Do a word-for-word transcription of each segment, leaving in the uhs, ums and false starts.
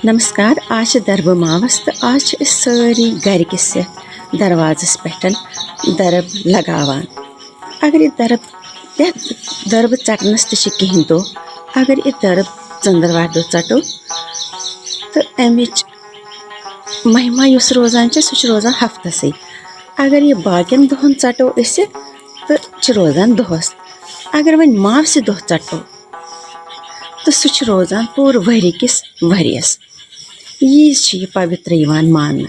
نمسکار، آز چھِ دربہٕ ماوس تہٕ آز چھِ أسۍ سٲری گرِ کِس یتھ دروازس پٮ۪ٹھ درب لگاوان۔ اگر یہِ درب، یتھ دربہٕ ژٹنس تہِ چھِ کینٛہہ دۄہ، اگر یہِ درب ژٔنٛدٕروارِ دۄہ ژٹو تہٕ امِچ مہما یُس روزان چھِ، سُہ چھُ روزان ہفتسٕے۔ اگر یہِ باقین دۄہن ژٹو أسۍ تہٕ چھِ روزان دۄہس۔ اگر وۄنۍ ماوسہِ دۄہ ژٹو تہٕ سُہ چھُ روزان پوٗرٕ ؤری کِس ؤریَس۔ ییٖژ چھِ یہِ پویتر یِوان ماننہٕ۔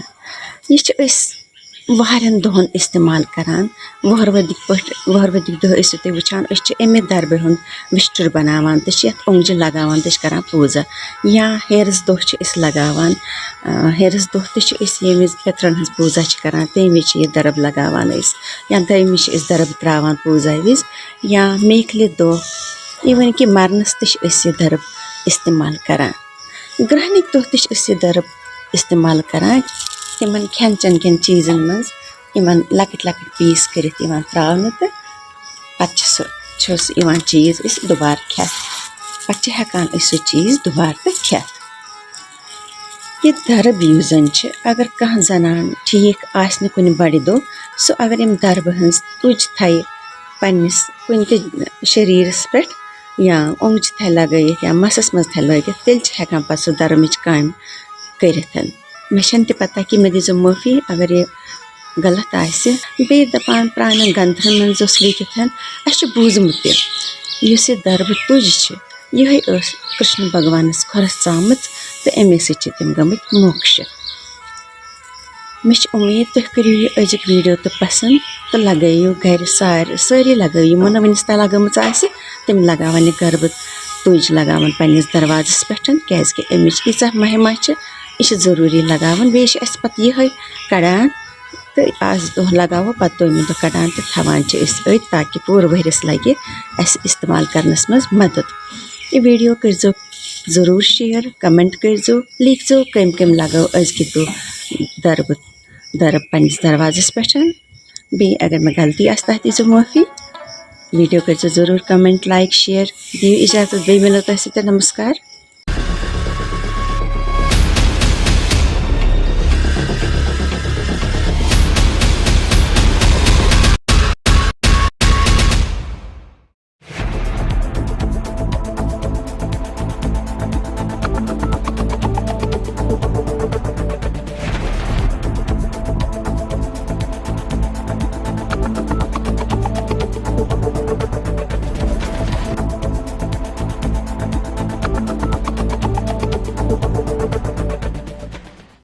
یہِ چھِ أسۍ واریاہَن دۄہَن استعمال کران۔ وُہروَدِکۍ پٲٹھۍ، وُہروَدِکۍ دۄہ ٲسِو تُہۍ وٕچھان، أسۍ چھِ اَمے دَربہِ ہُنٛد وِشٹُر بَناوان تہٕ چھِ یَتھ اوٚنٛگجہِ لَگاوان تہٕ چھِ کران پوٗزا۔ یا ہیرَس دۄہ چھِ أسۍ لَگاوان، آ، ہیرَس دۄہ تہِ چھِ أسۍ ییٚمہِ وِزِ پِترَن ہٕنٛز پوٗزا چھِ کران، تَمہِ وِزِ چھِ یہِ دَرب لَگاوان أسۍ۔ یا دٔیمہِ چھِ أسۍ دَرب ترٛاوان پوٗزا وِزِ۔ یا میکھلہِ دۄہ، even کہِ مَرنَس تہِ چھِ أسۍ یہِ دَرب استعمال کران۔ گرٛہنِکۍ دۄہ تہِ چھِ أسۍ یہِ دَرب استعمال کران۔ تِمن کھٮ۪ن چٮ۪ن کٮ۪ن چیٖزن منٛز یِمن لۄکٕٹۍ لۄکٕٹۍ piece کٔرِتھ یِوان ترٛاونہٕ تہٕ پتہٕ چھِ سُہ، چھُ سُہ یِوان چیٖز أسۍ دُبارٕ کھٮ۪تھ۔ پتہٕ چھِ ہٮ۪کان أسۍ سُہ چیٖز دُبارٕ تہِ کھٮ۪تھ۔ یہِ دَرب یُس زَن چھِ، اگر کانٛہہ زنان ٹھیٖک آسہِ نہٕ کُنہِ بَڑِ دۄہ، سُہ اگر اَمہِ دَربہٕ ہٕنٛز تُج تھایہِ پنٛنِس کُنہِ تہِ شریٖرَس پٮ۪ٹھ یا اوٚنٛگجہِ تھایہِ لَگٲیِتھ یا مَسَس منٛز تھایہِ لٲگِتھ، تیٚلہِ چھِ ہٮ۪کان پَتہٕ سُہ دَرمٕچ کامہِ کٔرِتھ۔ مےٚ چھَنہٕ تہِ پَتہ کہِ مےٚ دیٖزیو معٲفی اگر یہِ غلط آسہِ۔ بیٚیہِ دَپان پرٛانٮ۪ن گَنتھَن منٛز اوس لیٖکھِتھ، اَسہِ چھُ بوٗزمُت تہِ، یُس یہِ دَربہٕ تُج چھِ، یِہوٚے ٲس کرشن بھگوانس کھۄرس ژامٕژ تہٕ اَمے سۭتۍ چھِ تِم گٔمٕتۍ موکشہِ۔ مےٚ چھِ اُمید تُہۍ کٔرِو یہِ أزیُک video تہِ پسنٛد تہٕ لگٲیِو گرِ سارِ-، سٲری لگٲیِو، یِمو نہٕ وُنِس تام لگٲومٕژ آسہِ، تِم لگاوَن یہِ دَربہٕ تُج لگاوَن پنٛنِس دروازس پٮ۪ٹھ، کیازِ کہِ اَمِچ ییٖژاہ مہما چھِ، یہِ چھِ ضروٗری لگاوُن۔ بیٚیہِ چھِ اَسہِ پتہٕ یِہوٚے کڑان تہٕ آز دۄہ لگاوو، پتہٕ دوٚیمہِ دۄہ کڑان تہٕ تھاوان چھِ أسۍ أتۍ، تاکہِ پوٗرٕ ؤرِیَس لگہِ اَسہِ استعمال کرنَس منٛز مدد۔ یہِ video کٔرۍزیو ضروٗر share، comment کٔرۍزیو، لیکھزیو کٔمۍ کٔمۍ لگٲو أزکہِ دۄہ دَربہٕ، دَرب پنٛنِس دروازَس پٮ۪ٹھ۔ بیٚیہِ اگر مےٚ غلطی آسہِ، تَتھ دیٖزیو معٲفی۔ Video کٔرۍزیو ضروٗر comment، like، share۔ دِیِو اِجازت، بیٚیہِ مِلو تۄہہِ سۭتۍ۔ نمسکار۔